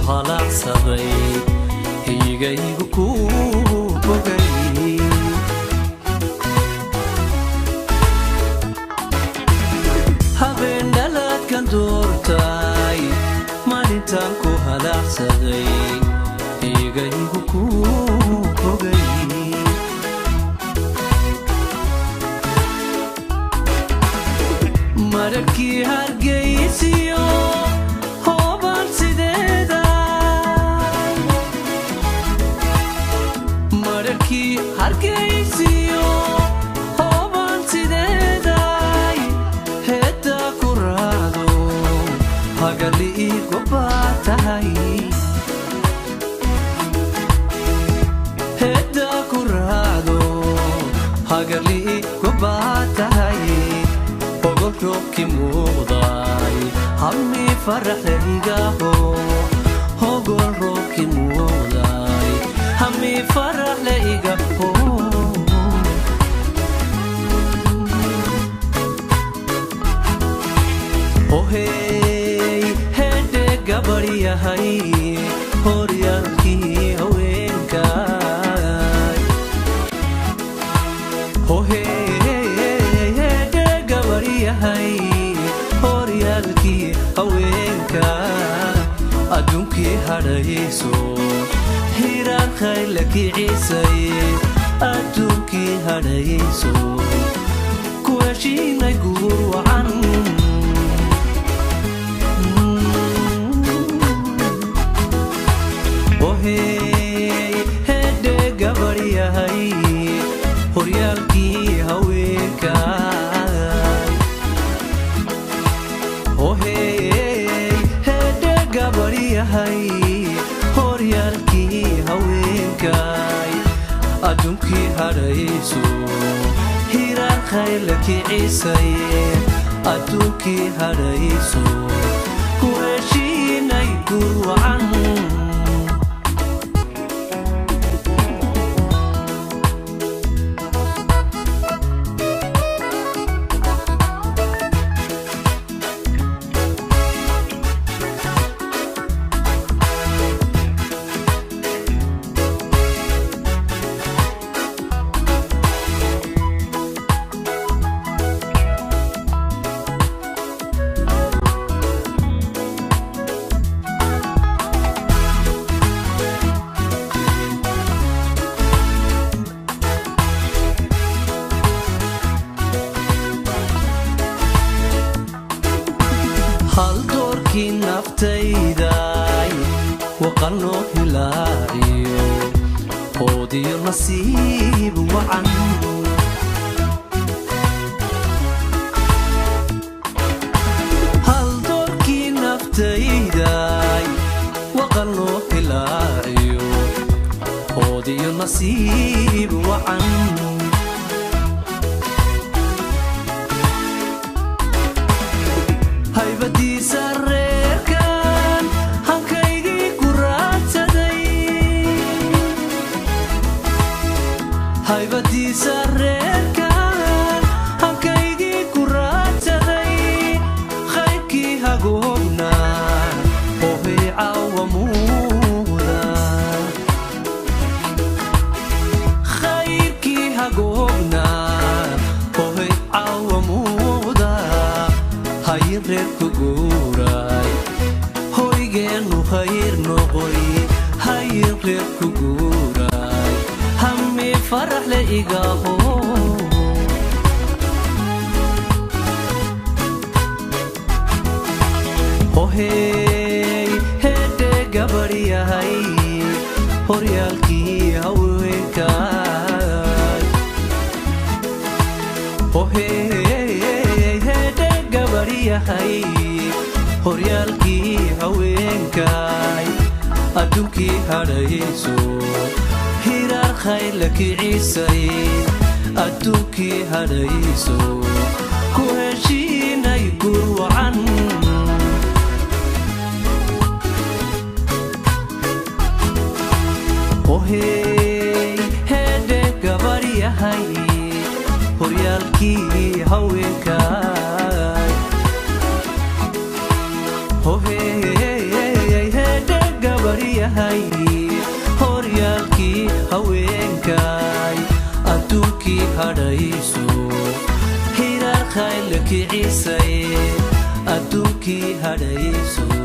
Halacsaday higaygu ku bogay. Habeen dhalaadkan doortay, maalintaan ku halacsaday, higaygu ku bogay. Mararkii Hargeysiyo hoobaan sideeda, mararkii Hargeysiyo hoobaan sideeday, heeddaa ku raacdo hagali gobaa tahay, heeddaa ku raacdo hagali gobaa tahay. Ogol roobki muuqday, hammi faraxle igaho. Hogol roobki muuqday, hammi faraxle igaho. Ohey hedhe gabaryahay, horyaalkii haweenkay. Ohey hedhe gabaryahay, horyaalkii haweenka, adduunkii hadhayso hiraan khayla kicisay, adduunkii hadhayso ku heshiinay guur wacan. Ohey hedhe gabaryahay, horyaalkii haweenkay. Ohey hedhe gabaryahay, horyaalkii haweenkay, adduunkii hadhayso hiraan khayla kicisay, adduunkii hadhayso ku heshiinay guur wacan. Hal doorkii naftayday, waqalnoo hilaaciyo oodiyo nasiib wacan. Hal doorkii naftayday, waqalnoo hilaaciyo oodiyo nasiib wacan. Haybadiisa reerkan hankaygii ku raadsaday, haybadiisa reerkan hankaygii ku raadsaday, khayrkii hagoogna ohey caawa muuda, khayrkii hagoogna ohey caawa muuda. Hayin reerku guuray, hoygeennu khayr noqoy, hayin reerku guuray, hammi faraxle igaho. Ohey hedhe gabaryahay, horyaalkii haweenkay. Ohey hedhe gabaryahay, horyaalkii haweenkay, adduunkii hadhayso hiraar khayla kicisay, adduunkii hadhayso ku heshiinay guur wacan. Ohey hedhe gabaryahay, horyaalkii haweenkay. Ohey. Gabaryahay, horyaalkii haweenkay, adduunkii hadhayso hiraar khayla kicisay, adduunkii hadhayso.